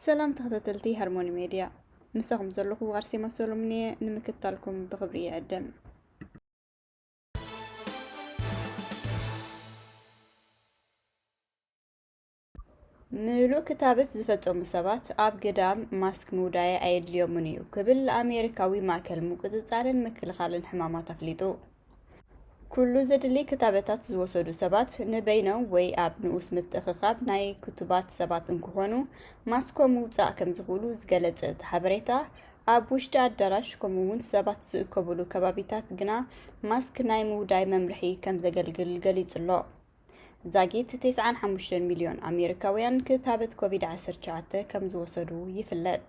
ሰላም ተኸታተልቲ ሃርሞኒ ሜድያ፣ ምሳኹም ዘለኹ ኣርሴማ ሰሎሞን እየ። ንምክትታልኩም ብኽብሪ ይዕድም። ምሉእ ክታበት ዝፈጸሙ ሰባት ኣብ ገዳም ማስክ ምውዳይ ኣየድልዮምን እዩ ክብል ኣሜሪካዊ ማእከል ምቁጽጻርን ምክልኻልን ሕማማት ኣፍሊጡ። ኩሉ ዘድሊ ክታበታት ዝወሰዱ ሰባት ንበይኖም ወይ ኣብ ንኡስ ምትእኽኻብ ናይ ክቱባት ሰባት እንክኾኑ፣ ማስኮም ምውጻእ ከም ዝኽእሉ ዝገለጸ እቲ ሓበሬታ፣ ኣብ ውሽጢ ኣዳራሽ ከምኡ እውን ሰባት ዝእከብሉ ከባቢታት ግና ማስክ ናይ ምውዳይ መምርሒ ከም ዘገልግል ገሊጹ ኣሎ። ዛጊት ተስዓን ሓሙሽተን ሚልዮን ኣሜሪካውያን ክታበት ኮቪድ ዓሰርተ ትሽዓተ ከም ዝወሰዱ ይፍለጥ።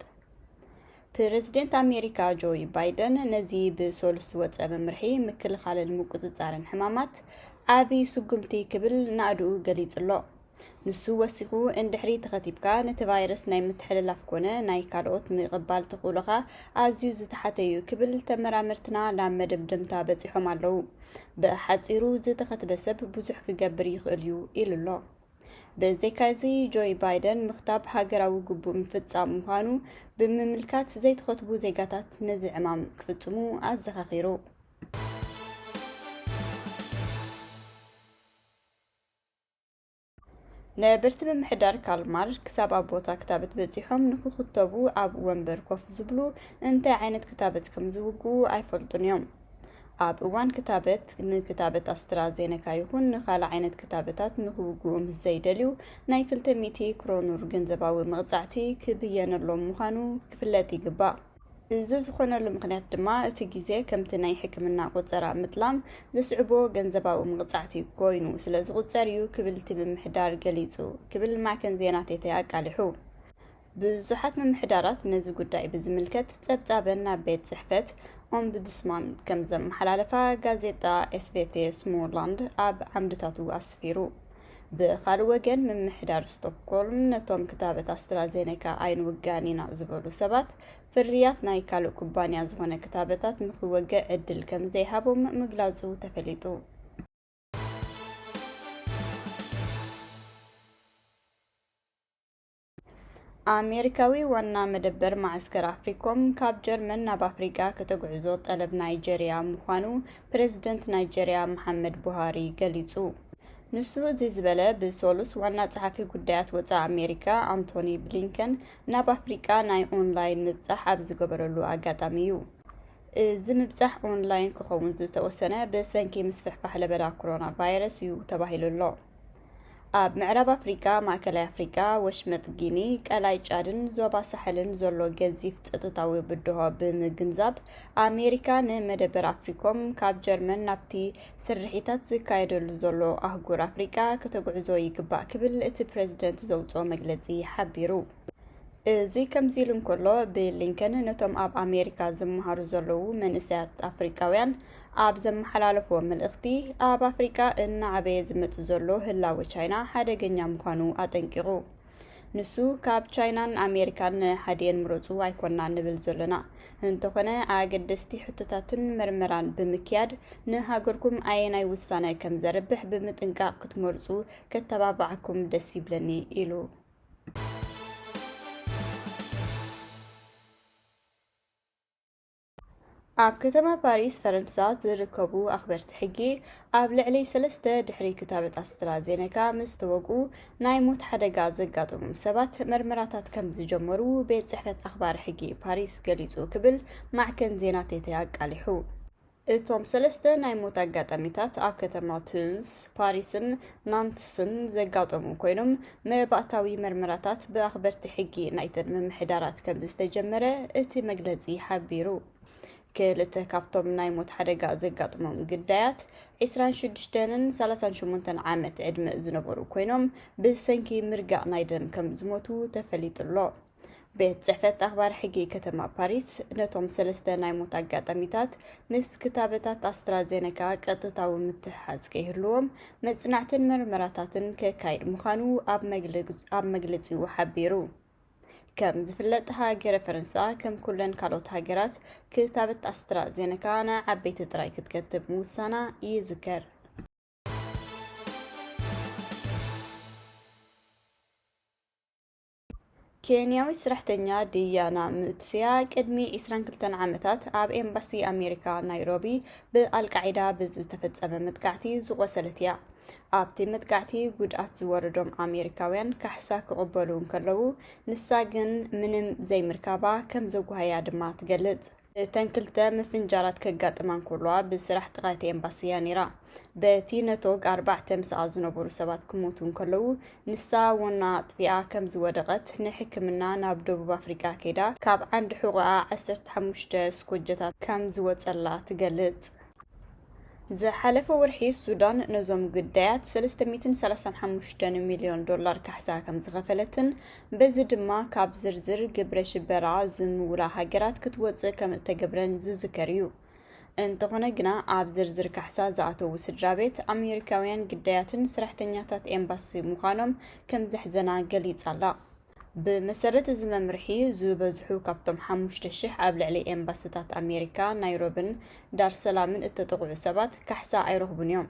ፕረዚደንት ኣሜሪካ ጆይ ባይደን ነዚ ብሰሉስ ዝወጸ መምርሒ ምክልኻልን ምቁጽጻርን ሕማማት ዓቢ ስጉምቲ ክብል ናእድኡ ገሊጹ ኣሎ። ንሱ ወሲኹ፣ እንድሕሪ ተኸቲብካ ነቲ ቫይረስ ናይ ምትሕልላፍ ኮነ ናይ ካልኦት ምቕባል ተኽእሎኻ ኣዝዩ ዝተሓተ እዩ ክብል ተመራመርትና ናብ መደምደምታ በጺሖም ኣለዉ። ብሓጺሩ፣ ዝተኸትበ ሰብ ብዙሕ ክገብር ይኽእል እዩ ኢሉ ኣሎ። ብዘይካዚ፣ ጆይ ባይደን ምኽታብ ሃገራዊ ግቡእ ምፍጻም ምዃኑ ብምምልካት፣ ዘይተኸትቡ ዜጋታት ነዚ ዕማም ክፍጽሙ ኣዘኻኺሩ። ነበርቲ ምምሕዳር ካልማር ክሳብ ኣብ ቦታ ክታበት በጺሖም ንክኽተቡ ኣብ ወንበር ኮፍ ዝብሉ እንታይ ዓይነት ክታበት ከም ዝውግኡ ኣይፈልጡን እዮም። ኣብ እዋን ክታበት ንክታበት ኣስትራዜነካ ይኹን ንኻልእ ዓይነት ክታበታት ንክውግኡ ምስ ዘይደልዩ ናይ ክልተ ሚእቲ ክሮኑር ገንዘባዊ መቕጻዕቲ ክብየነሎም ምዃኑ ክፍለጥ ይግባእ። እዚ ዝኾነሉ ምኽንያት ድማ እቲ ግዜ ከምቲ ናይ ሕክምና ቆጸራ ምጥላም ዘስዕቦ ገንዘባዊ መቕጻዕቲ ኮይኑ ስለ ዝቑጸር እዩ ክብል እቲ ምምሕዳር ገሊጹ ክብል ማዕከን ዜና ቴቴ ኣቃሊሑ። ብዙሓት ምምሕዳራት ነዚ ጉዳይ ብዝምልከት ጸብጻበን ናብ ቤት ጽሕፈት ኦምቡድስማን ከም ዘመሓላለፋ ጋዜጣ ኤስቬቴ ስሞላንድ ኣብ ዓምድታቱ ኣስፊሩ። ብኻልእ ወገን፣ ምምሕዳር ስቶክሆልም ነቶም ክታበት ኣስትራዜኔካ ኣይንውጋን ኢና ዝበሉ ሰባት፣ ፍርያት ናይ ካልእ ኩባንያ ዝኾነ ክታበታት ንኽወግዕ ዕድል ከም ዘይሃቦም ምግላጹ ተፈሊጡ። ኣሜሪካዊ ዋና መደበር ማዕስከር ኣፍሪኮም ካብ ጀርመን ናብ ኣፍሪቃ ከተጉዕዞ ጠለብ ናይጀርያ ምዃኑ ፕረዚደንት ናይጀርያ መሓመድ ቡሃሪ ገሊጹ። ንሱ እዚ ዝበለ ብሶሉስ ዋና ጸሓፊ ጉዳያት ወጻኢ ኣሜሪካ ኣንቶኒ ብሊንከን ናብ ኣፍሪቃ ናይ ኦንላይን ምብጻሕ ኣብ ዝገበረሉ ኣጋጣሚ እዩ። እዚ ምብጻሕ ኦንላይን ክኸውን ዝተወሰነ ብሰንኪ ምስፍሕፋሕ ለበዳ ኮሮና ቫይረስ እዩ ተባሂሉ ኣሎ። ኣብ ምዕራብ ኣፍሪቃ፣ ማእከላይ ኣፍሪቃ፣ ወሽመጥ ጊኒ፣ ቀላይ ጫድን ዞባ ሳሕልን ዘሎ ገዚፍ ጸጥታዊ ብድሆ ብምግንዛብ፣ ኣሜሪካ ንመደበር ኣፍሪኮም ካብ ጀርመን ናብቲ ስርሒታት ዝካየደሉ ዘሎ ኣህጉር ኣፍሪቃ ከተጉዕዞ ይግባእ ክብል እቲ ፕረዚደንት ዘውጽኦ መግለጺ ሓቢሩ። እዚ ከምዚ ኢሉ እንከሎ፣ ብሊንከን ነቶም ኣብ ኣሜሪካ ዝመሃሩ ዘለዉ መንእሰያት ኣፍሪቃውያን ኣብ ዘመሓላለፎ መልእኽቲ፣ ኣብ ኣፍሪቃ እናዓበየ ዝመጽእ ዘሎ ህላወ ቻይና ሓደገኛ ምዃኑ ኣጠንቂቑ። ንሱ፣ ካብ ቻይናን ኣሜሪካን ንሓዲኤን ምረጹ ኣይኮንና ንብል ዘለና። እንተኾነ፣ ኣገደስቲ ሕቶታትን መርመራን ብምክያድ፣ ንሃገርኩም ኣየናይ ውሳነ ከም ዘርብሕ ብምጥንቃቕ ክትመርጹ ከተባብዓኩም ደስ ይብለኒ ኢሉ። ኣብ ከተማ ፓሪስ ፈረንሳ ዝርከቡ ኣኽበርቲ ሕጊ፣ ኣብ ልዕሊ ሰለስተ ድሕሪ ክታበት ኣስትራዜነካ ምስ ተወግኡ ናይ ሞት ሓደጋ ዘጋጠሞም ሰባት መርመራታት ከም ዝጀመሩ ቤት ጽሕፈት ኣኽባሪ ሕጊ ፓሪስ ገሊጹ ክብል ማዕከን ዜና ቴቴ ኣቃሊሑ። እቶም ሰለስተ ናይ ሞት ኣጋጣሚታት ኣብ ከተማ ቱንስ፣ ፓሪስን ናንትስን ዘጋጠሙ ኮይኖም፣ መባእታዊ መርመራታት ብኣኽበርቲ ሕጊ ናይተን ምምሕዳራት ከም ዝተጀመረ እቲ መግለጺ ሓቢሩ። ክልተ ካብቶም ናይ ሞት ሓደጋ ዘጋጥሞም ግዳያት ዕስራን ሽዱሽተን ሰላሳን ሸሞንተን ዓመት ዕድመ ዝነበሩ ኮይኖም፣ ብሰንኪ ምርጋእ ናይ ደም ከም ዝሞቱ ተፈሊጡ ኣሎ። ቤት ጽሕፈት ኣኽባሪ ሕጊ ከተማ ፓሪስ ነቶም ሰለስተ ናይ ሞት ኣጋጣሚታት ምስ ክታበታት ኣስትራዜነካ ቀጥታዊ ምትሕሓዝ ከይህልዎም መጽናዕትን መርመራታትን ከካይድ ምዃኑ ኣብ መግለጽ-፣ ኣብ መግለጺኡ ሓቢሩ። ከም ዝፍለጥ፣ ሃገረ ፈረንሳ ከም ኩለን ካልኦት ሃገራት ክታበት ኣስትራዜነካ ንዓበይቲ ጥራይ ክትከትብ ምውሳና ይዝከር። ኬንያዊት ስራሕተኛ ድያና ሙትሲያ ቅድሚ ዕስራን ክልተን ዓመታት ኣብ ኤምባሲ ኣሜሪካ ናይሮቢ ብኣልቃዒዳ ብዝተፈጸመ መጥቃዕቲ ዝቖሰለት እያ። ኣብቲ መጥቃዕቲ ጉድኣት ዝወረዶም ኣሜሪካውያን ካሕሳ ክቕበሉ እንከለዉ፣ ንሳ ግን ምንም ዘይምርካባ ከም ዘጓሃያ ድማ ትገልጽ። እተን ክልተ ምፍንጃራት ከጋጥማ እንከለዋ ብስራሕ ጥቓ እቲ ኤምባሲ እያ ነይራ። በቲ ነቶግ ኣርባዕተ ምስኣ ዝነበሩ ሰባት ክሞቱ እንከለዉ፣ ንሳ ወና ኣጥፊኣ ከም ዝወደቐት ንሕክምና ናብ ደቡብ ኣፍሪቃ ከይዳ ካብ ዓንዲ ሕቖኣ ዓሰርተ ሓሙሽተ ስኮጀታት ከም ዝወጸላ ትገልጽ። ዝሓለፈ ወርሒ ሱዳን ነዞም ግዳያት ሰለስተ ሚእትን ሰላሳን ሓሙሽተን ሚልዮን ዶላር ካሕሳ ከም ዝኸፈለትን በዚ ድማ ካብ ዝርዝር ግብረ ሽበራ ዝምውላ ሃገራት ክትወጽእ ከም እተገብረን ዝዝከር እዩ። እንተኾነ ግና ኣብ ዝርዝር ካሕሳ ዝኣተዉ ስድራ ቤት ኣሜሪካውያን ግዳያትን ሰራሕተኛታት ኤምባሲ ምዃኖም ከም ዘሕዘና ገሊጻ ኣላ። ብመሰረት እዚ መምርሒ፣ ዝበዝሑ ካብቶም ሓሙሽተ ሽሕ ኣብ ልዕሊ ኤምባስታት ኣሜሪካ ናይሮብን ዳርሰላምን እተጠቕዑ ሰባት ካሕሳ ኣይረኽቡን እዮም።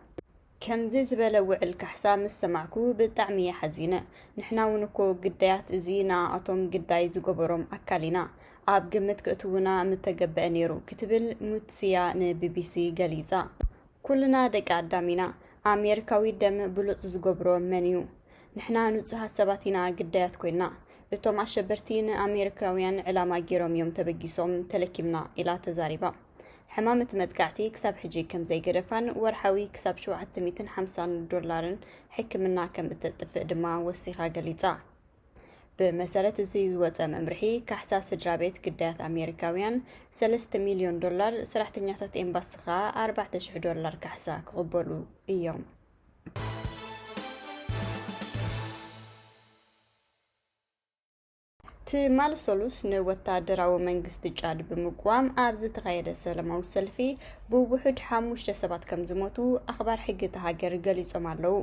ከምዚ ዝበለ ውዕል ካሕሳ ምስ ሰማዕኩ ብጣዕሚ እየ ሓዚነ። ንሕና እውን እኮ ግዳያት እዚ ንኣቶም ግዳይ ዝገበሮም ኣካል ኢና። ኣብ ግምት ክእትውና ምተገበአ ነይሩ ክትብል ሙትስያ ንቢቢሲ ገሊጻ። ኩልና ደቂ ኣዳም ኢና። ኣሜሪካዊ ደም ብሉጽ ዝገብሮ መን እዩ? ንሕና ንጹሃት ሰባት ኢና ግዳያት ኮይና። እቶም ኣሸበርቲ ንኣሜሪካውያን ዕላማ ገይሮም እዮም ተበጊሶም ተለኪምና ኢላ ተዛሪባ። ሕማም እቲ መጥቃዕቲ ክሳብ ሕጂ ከም ዘይገደፋን ወርሓዊ ክሳብ ሸውዓተ ሚእትን ሓምሳን ዶላርን ሕክምና ከም እተጥፍእ ድማ ወሲኻ ገሊጻ። ብመሰረት እዚ ዝወጸ መምርሒ፣ ካሕሳ ስድራ ቤት ግዳያት ኣሜሪካውያን ሰለስተ ሚልዮን ዶላር፣ ሰራሕተኛታት ኤምባሲ ኸኣ ኣርባዕተ ሽሕ ዶላር ካሕሳ ክቕበሉ እዮም። ትማሊ ሰሉስ ንወታደራዊ መንግስቲ ጫድ ብምቅዋም ኣብ ዝተኻየደ ሰላማዊ ሰልፊ ብውሑድ ሓሙሽተ ሰባት ከም ዝሞቱ ኣኽባር ሕጊ እታ ሃገር ገሊጾም ኣለዉ።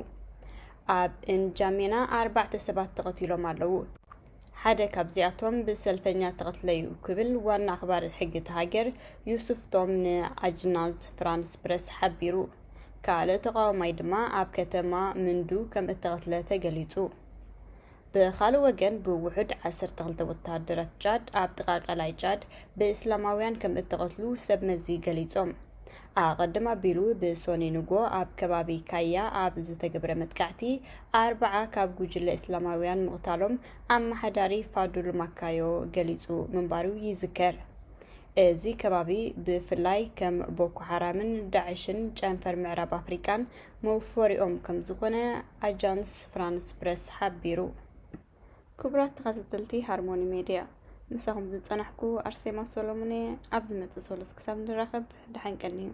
ኣብ እንጃሜና ኣርባዕተ ሰባት ተቐቲሎም ኣለዉ። ሓደ ካብዚኣቶም ብሰልፈኛ ተቐትለ እዩ ክብል ዋና ኣኽባር ሕጊ እታ ሃገር ዩሱፍ ቶም ንኣጅናዝ ፍራንስ ፕረስ ሓቢሩ። ካልእ ተቓዋማይ ድማ ኣብ ከተማ ምንዱ ከም እተቐትለ ተገሊጹ። ብኻልእ ወገን፣ ብውሑድ ዓሰርተ ክልተ ወተሃደራት ጫድ ኣብ ጥቓ ቀላይ ጫድ ብእስላማውያን ከም እተቐትሉ ሰብ መዚ ገሊጾም። ኣቐድም ኣቢሉ ብሶኒ ንጎ ኣብ ከባቢ ካያ ኣብ ዝተገብረ መጥቃዕቲ ኣርብዓ ካብ ጉጅለ እስላማውያን ምቕታሎም ኣመሓዳሪ ፋዱል ማካዮ ገሊጹ ምንባሩ ይዝከር። እዚ ከባቢ ብፍላይ ከም ቦኮ ሓራምን ዳዕሽን ጨንፈር ምዕራብ ኣፍሪቃን መውፈሪኦም ከም ዝኾነ ኣጃንስ ፍራንስ ፕረስ ሓቢሩ። ክቡራት ተኸታተልቲ ሃርሞኒ ሜድያ፣ ምሳኹም ዝጸናሕኩ ኣርሴማ ሰሎሞን እየ። ኣብ ዝመጽእ ሰሉስ ክሳብ ንራኸብ፣ ደሓን ቀንዩ።